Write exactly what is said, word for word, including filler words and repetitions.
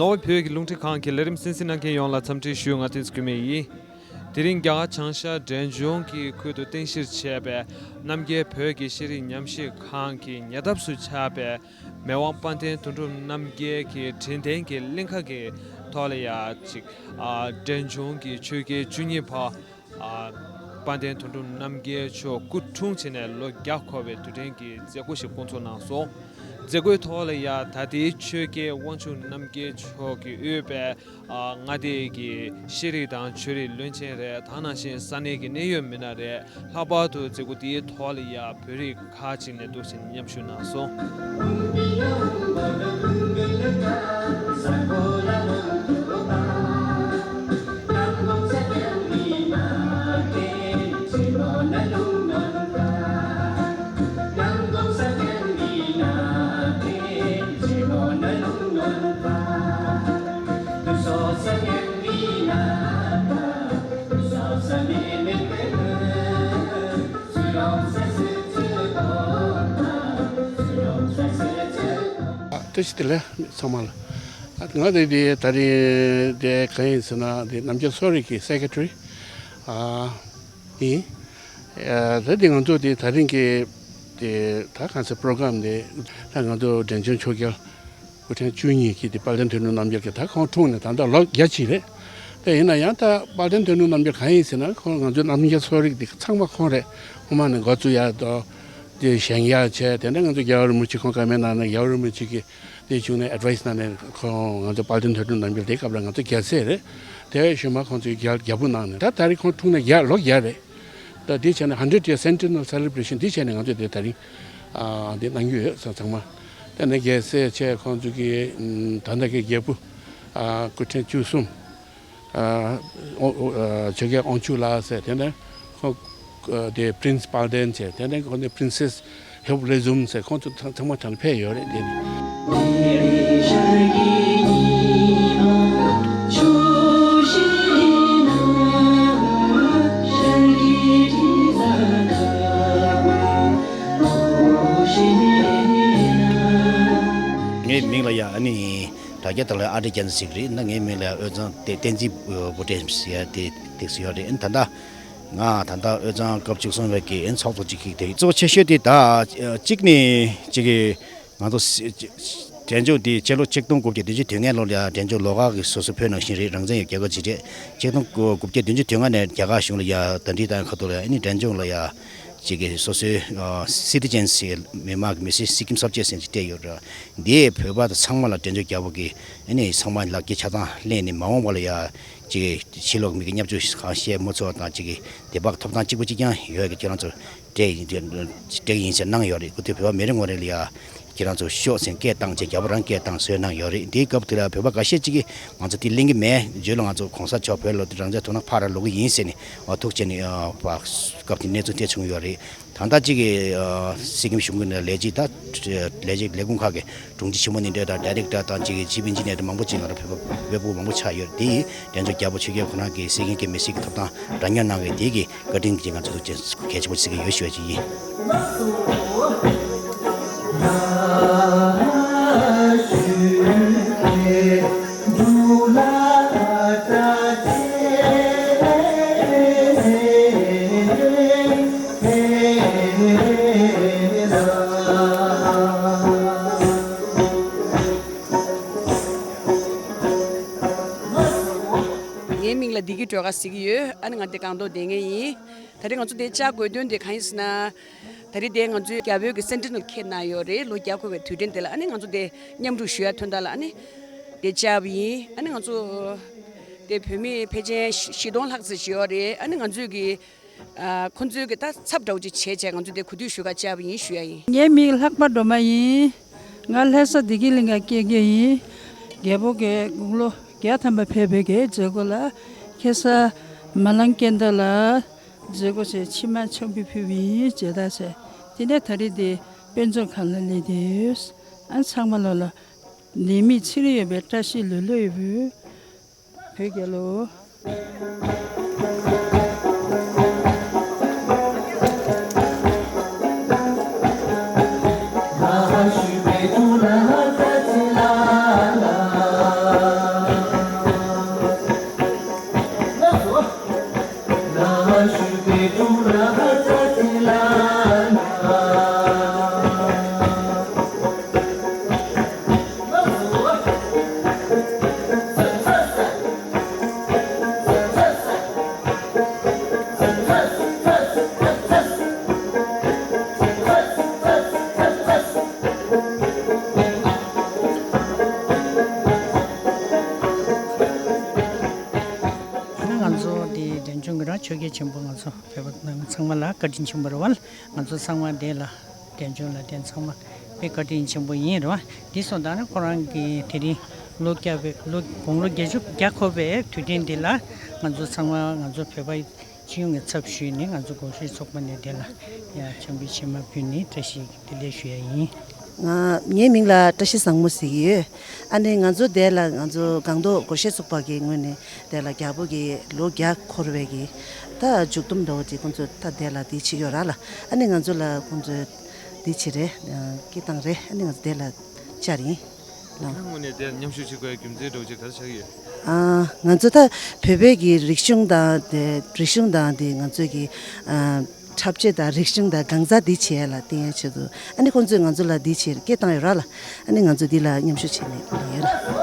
ནོར་ཝེ་བོད་ཀྱི་རླུང་འཕྲིན་ཁང་གི་ལས་རིམ་གསན་གཟིགས་གནང་མཁན་ཡོངས་ལ་འཚམས་འདྲི་ཞུ། ང་བསྟན་འཛིན་སྐྱོད་མེད་ཡིན། དེ་རིང་རྒྱ་གར་བྱང་ཤར་འབྲས་ལྗོངས་ཀྱི་ཁུལ་དུ་རྟེན་གཞིར་བྱས་པའི་རྣམ་རྒྱལ་བོད་ཀྱི་ཤེས་རིག་ཉམས་ཞིབ་ཁང་གི་ཉེ་འདབས་སུ་ཆགས་པའི་མི་དབང་དཔལ་ལྡན་དོན་གྲུབ་རྣམ་རྒྱལ་གྱི་དྲིན་ལྡན་གྱི་གླིང་ག་གི་ཐོག་ལ་ཡ་ཅིག་ཨ་འབྲས་ལྗོངས་ཀྱི་ཆོས་རྒྱལ་བཅུ་གཉིས་པ་ཨ་དཔལ་ལྡན་དོན་གྲུབ་རྣམ་རྒྱལ་མཆོག་སྐུ་འཁྲུངས་བྱས་ནས་ལོ་བརྒྱ་འཁོར་བའི་དུས་དྲན་གྱི་མཛད་སྒོ་ཞིག་བསྐོང་ཚོགས་གནང་སོང་། མཛད་སྒོའི་ཐོག་ལ་ཡ་ད་ལྟའི་ཆོས་རྒྱལ་དབང་ཕྱུག་རྣམ་རྒྱལ་མཆོག་གིས་དབུས་པའི་ཨ་མངའ་སྡེ་གི་ཤེས་རིག་དང་ཆོས་རིག་བློན་ཆེན་རེད། དེ་ནང་བཞིན་ས་གནས་ཀྱི་གནད་ཡོད་མི་སྣ་རེད། ལྷག་པར་དུ་མཛད་སྒོ་དེའི་ཐོག་ལ་ཡ་བོད་རིགས་ཁག་ཅིག་ནས་འདུག་ཕྱིན་མཉམ་ཞུགས་གནང་སོང་། ཨ། བཀྲ་ཤིས་བདེ་ལེགས་ཚང་མ་ལ། ཨ། ང་དེ་དེ་ད་རེས་དེ་གང་ཡིན་ཟེར་ན་དེ་རྣམ་རྒྱལ་གསོ་རིག་གི་སེ་ཀེ་ཊ་རི། ཨ། ཡིན། ཨ། ད་དེ་ང་ཚོ་དེ་ད་རིང་གི་དེ་ད་གང་ཟེར་པོ་རོ་གྷ་རམ་དེ་ད་ང་ཚོ་འབྲས་ལྗོངས་ཆོས་རྒྱལ་སྐུ་ཕྲེང་བཅུ་གཉིས་ཀྱི་དེ་དཔལ་ལྡན་དོན་གྲུབ་རྣམ་རྒྱལ་གྱི་ད་ཁོང་འཁྲུངས་ནས་ད་ལྟ་ལོ་བརྒྱ་ཅིག་རེད། དེ་ཡིན་ན་ཡང་ད་དཔལ་ལྡན་དོན་གྲུབ་རྣམ་རྒྱལ་གང་ཡིན་ཟེར་ན་ཁོང་ང་ཚོའི་རྣམ་རྒྱལ་གསོ་རིག་དེ་ཚང་མ་ཁོང་རེད། ཁོང་མ་ནས་འགོ་བཙུགས་ཡ་དང་དེ་བཞེངས་ཡ་བྱས། དེ་ནས་ང་ཚོ་རྒྱལ་བ་རིན་པོ་ཆེ་ཁོང་བཀའ་མོལ་གནང་ནས་རྒྱལ་བ་རིན་པོ་ཆེ་གིས་དེ་བྱུང་ནས་ཨེ་ཌི་ཝའི་སི་གནང་ནས་ཁོང་ང་ཚོ་དཔལ་ལྡན་དོན་གྲུབ་རྣམ་རྒྱལ་དེ་སྐབས་ལ་ང་ཚོ་རྒྱལ་སྲས་རེད། དེ་བཞུགས་མ་ཁོང་ཚོས་རྒྱལ་རྒྱལ་པོ་གནང་ནས་ད་ད་རེས་ཁོང་འཁྲུངས་ནས་བརྒྱ་ལོ་བརྒྱ་རེད། ད་དེ་བྱས་ནས་ཧན་ཌེ་ཌི་ཡར་སེན་ཊི་ནལ་སེ་ལེ་བྷ་རེ་ཤན་དེ་བྱས་ནས་ང་ཚོས་དེ་ད་རིང་ཨ་དེ་གནང་རྒྱུ་ཡོད་ས་ཚང་མ། དེ་ནས་རྒྱལ་སྲས་བྱས་ཁོང་ཚོ་གི་ཨམ་ད་ལྟ་གི་རྒྱལ་པོ་ཨ་སྐུ་ཕྲེང་བཅུ་གསུམ། ཨ། ཨོ། ཨོ། ཨ། ཆོས་རྒྱལ་དབང་ཕྱུག་ལགས་ཟེར། དེ་ནས་ཁོ། ཨ། དེ་པི་རིན་སི་དཔལ་ལྡན་བྱས། དེ་ནས་ཁོ་ནི་པི་རིན་སེ་སི་ཧེབ་རེ་ཟུམ་ཟེར། ཁོང་ཚོ་ཚང་ཚང་མ་དང་ཕེབས་ཡོད་རེད། དེ་ནི། ངའི་མིང་ལ་ཡ་ཨ་ནི། དྲ་རྒྱ་དང་ལ་ཨ་འདྲ་རྒྱ་ཟིག་རེད། ན་ངའི་མིང་ལ་དབུས་གཙང་བསྟན་འཛིན་བུ་བུ་ཏྲེ་ཟེར་ཡ་དེ་དེ་ཟེར་ཡོད་རེད། ཨ་ནི་ད་ལྟ་ང་ད་ལྟ་དབུས་གཙང་སྐབས་བཅུ་གསུམ་པའི་གི་ཨ་ནི་ཚོགས་གཙོ་གཅིག་གི་དེ་གཙོ་ཆེ་ཤོས་དེ་ད་གཅིག་ནི་གཅིག་གི་ང་ཚོ་སི་འབྲས་ལྗོངས་དེ་སྤྱི་ལོ་ཆིག་སྟོང་དགུ་བརྒྱ་བདུན་ཅུ་དོན་ལྔ་ལོ་ལ་འབྲས་ལྗོངས་ལོགས་ཀ་གི་སོ་སོ་བོད་ནང་བཞིན་རེད། རང་བཙན་ཡོད་རྒྱལ་ཁབ་ཅིག་རེད། ཆིག་སྟོང་དགུ་བརྒྱ་བདུན་ཅུ་དོན་ལྔ་ནས་རྒྱ་གར་གཞུང་ལ་ཡ་གདན་འདྲེན་བཏང་ཁ་ཐོག་ལ་ཨ་ནི་འབྲས་ལྗོངས་ལ་ཡ། ཅིག་གི་སོ་སོའི་ཨ་སི་ཊི་ཛེན་སི་མི་དམངས་ཀྱི་མི་སེར་སི་ཀིམ་སབ་ཇེག་ཊི་ཟེར་ཅིག་སྤྲད་ཡོད་རེད། འདིའི་བོད་པ་དང་ཚང་མ་ལ་འབྲས་ལྗོངས་རྒྱལ་པོ་གིས་ཨ་ནི་ཚང་མ་ལག་འཁྱེར་ཆ་ཚང་ལེན་ནས་མ་འོངས་པ་ལ་ཡ་ཅིག་གི་ཕྱི་ལོགས་མི་གི་བརྙས་བཅོས་གང་བཤད་མ་ཚོར་བ་དང་ཅིག་གི་བདེ་བག་ཐོབ་ཐང་གཅིག་པ་གཅིག་རྐྱང་ཡོད་ཀྱི་ཁྱེད་རང་ཚོ་སྤྲད་ཡིན་ཅེས་གནང་ཡོད་རེད། སྐུ་མདུན་བོད་པ་མི་རེ་ངོ་རེ་ལ་ཡ། ཁྱེད་རང་ཚོ་ཤོག་ཟེར་སྐད་བཏང་བྱས་རྒྱལ་པོ་རང་སྐད་བཏང་བཟོས་གནང་ཡོད་རེད། དེའི་སྐབས་དེ་ལ་བོད་པ་འགའ་ཤས་ཅིག་གིས་ང་ཚོ་དེ་ལེན་གྱི་མེད། རྗེས་ལ་ང་ཚོ་གོང་ས་མཆོག་བོད་ལ་རང་བཙན་དོ་སྣང་འཕར་ར་ལོག་གི་ཡིན་ཟེར་ནས་ཨ་ཐུག་བྱས་ནས་ཨ་སྐབས་དེ་གནས་ཚུལ་དེ་བྱུང་ཡོད་རེད། ད་ལྟ་ཅིག་གི་ཨ་སི་ཀིམ་གཞུང་གི་ནང་ལས་བྱེད་ད་ལས་བྱེད་ལས་ཁུངས་ཁག་གི་དྲུང་ཆེ་ཆེན་མོ་ནས་འདྲ་དང་ཌའི་རེག་ཊར་དང་ཅིག་གི་ཅིབ་ཨིན་ཇི་ནི་ཡར་དེ་མང་པོ་ཅིག་ང་རང་བོད་པ་བོད་པ་མང་པོ་ཆགས་ཡོད་རེད། དེ་ཡིས་འབྲས་ལྗོངས་རྒྱལ་པོ་ཆོས་རྒྱལ་ཁོ་རང་གི་སྲིད་འགན་གྱི་མི་སྲིད་ཀྱི་ཐོབ་ཐང་རག་ཉར་གནང་བའི་དེ་གི་བཀའ་དྲིན་གྱིས་ང་ཚོ་གལ་ཆེན་པོ་ཞིག་ཡོད་ཞུ་བ་ཅིག་ཡིན། ངའི་མིང་ལ་བདེ་སྐྱིད་སྒྲོལ་དཀར་ཟེར་གྱི་ཡོད། ཨ་ནི་ང་འདི་སྒང་ཏོག་བསྡད་མཁན་ཡིན། ད་རེས་ང་ཚོ་འདིར་བཅར་དགོས་དོན་དེ་གང་ཡིན་ཟེར་ན། ད་རེས་འདིར་ང་ཚོའི་རྒྱལ་པོའི་གི་སེན་ཊི་ནལ་འཁེལ་གནང་ཡོད་རེད། ལོ་བརྒྱ་འཁོར་བའི་དུས་དྲན་དེ་ལ་ཨ་ནི་ང་ཚོ་འདིར་མཉམ་ཞུགས་ཞུ་ཡ་དོན་དག་ལ་ཨ་ནི་འདིར་བཅར་བ་ཡིན། ཨ་ནི་ང་ཚོ་འདིར་བོད་མི་ཕལ་ཆེར་བཞི་སྟོང་ལྷག་ཙམ་ཞིག་ཡོད་རེད། ཨ་ནི་ང་ཚོས་གི་ཨ། ཁོང་ཚོའི་གི་ད་ཚབ་འདྲ་བོ་ཅིག་བྱས་བྱས་ང་ཚོ་འདིར་གོ་སྒྲིག་ཞུ་ག་བཅར་བ་ཡིན་ཞུ་ཡ་ཡིན། ངའི་མིང་ལྷག་པ་སྒྲོལ་མ་ཡིན། ང་ལྷ་ས་བདེ་སྐྱིད་གླིང་ག་སྐྱེས་རྒྱུ་ཡིན། རྒྱལ་པོ་གི་དགུང་ལོ་བརྒྱ་ཐམ་པ་ཕེབས་པའི་གི་མཛད་སྒོ་ལ་ཁ་སང་མ་ལང་ཀན་ད་ལ་མཛད་སྒོ་བྱས། ཕྱི་མ་ཆང་ཕུད་ཕུལ་བ་ཡིན། མཇལ་དར་བྱས། དེ་ནས་ད་རེས་འདིར་ དཔེ་མཛོད་ཁང་ལ་སླེབས་བསྡད་ཡོད། ཨ་ཚང་མ་ལོ་ལ་ལས་མི་ཚེ་རིང་ཡོད་པའི་བཀྲ་ཤིས་ལོ་ལོ་ཡོད་པོ། བོད་རྒྱལ་ལོ། ང་ཚོ་འདི་འབྲས་ལྗོངས་ཀྱི་རང་ཆོས་རྒྱལ་ཆེན་པོ་ང་ཚོ་བོད་པ་ཚང་མ་ལ་བཀའ་དྲིན་ཆེན་པོ་རེད་བ། ང་ཚོ་ཚང་མ་འདི་ལ་འབྲས་ལྗོངས་ལ་དེ་ཚང་མ་དཔེ་བཀའ་དྲིན་ཆེན་པོ་ཡིན་རེད་བ། འདི་སོང་ཙང་ནི་ཁོ་རང་གི་དེ་རིང་ལོ་བརྒྱ་པའི་ལོ་དགུང་ལོ་བརྒྱད་ཅུ་བརྒྱ་འཁོར་བའི་དུས་དྲན་འདི་ལ་ང་ཚོ་ཚང་མ་ང་ཚོ་བོད་པ་སྤྱི་ཡོངས་ཀྱི་ཚབ་ཞུས་ནས་ང་ཚོ་དགོན་ཤེས་ཚོགས་པ་ནས་དེ་ལ་ཡ་འཚམས་འདྲི་ཆེན་མོ་ཕུལ་ནས་བཀྲ་ཤིས་བདེ་ལེགས་ཞུ་ཡ་ཡིན། ང་ངའི་མིང་ལ་བཀྲ་ཤིས་བཟང་མོ་ཟེར་གྱི་ཡོད། ཨ་ནི་ང་ཚོ་དེ་ལ་ང་ཚོ་སྒང་ཏོག་སྒོར་གཞས་ཚོགས་པ་གི་ངོས་ནས་དེ་ལ་རྒྱལ་པོ་གི་ལོ་བརྒྱ་འཁོར་བའི་གི་ད་མཇུག་སྡོམ་འདྲ་བོ་དེ་ཁོང་ཚོ་ད་དེ་ལ་དེ་བྱེད་ཀྱི་ཡོད་ར་ལ། ཨ་ནི་ང་ཚོ་ལ་ཁོང་ཚོས་དེ་བྱེད་རེད། སྐད་བཏང་རེད། ཨ་ནི་ང་ཚོ་དེ་ལ་བཅར་ཡིན། ལགས། ཁྱེད་རང་ངོས་ནས་དེར་མཉམ་ཞུགས་བྱེད་དགོས་རྒྱུ་མཚན་འདྲ་བོ་ཅིག་ག་རེ་ཆགས་ཀྱི་ཡོད། ཨ། ང་ཚོ་ད་བོད་པའི་གི་རིག་གཞུང་དང་དེ་རིག་གཞུང་དང་དེ་ང་ཚོའི་གི་ཨ། འཁྲབ་ཆས་དང་རིག་གཞུང་དང་གང་ཟག་འདི་བྱེད་ཡ་ལ་བརྟེན་ཡ་ཆེད་དུ། ཨ་ནི་ཁོང་ཚོས་ང་ཚོ་ལ་འདི་བྱེད་སྐད་བཏང་ཡོད་ར་ལ། ཨ་ནི་ང་ཚོ་འདི་ལ་མཉམ་ཞུགས་བྱས་ནས་ཡོད་ར།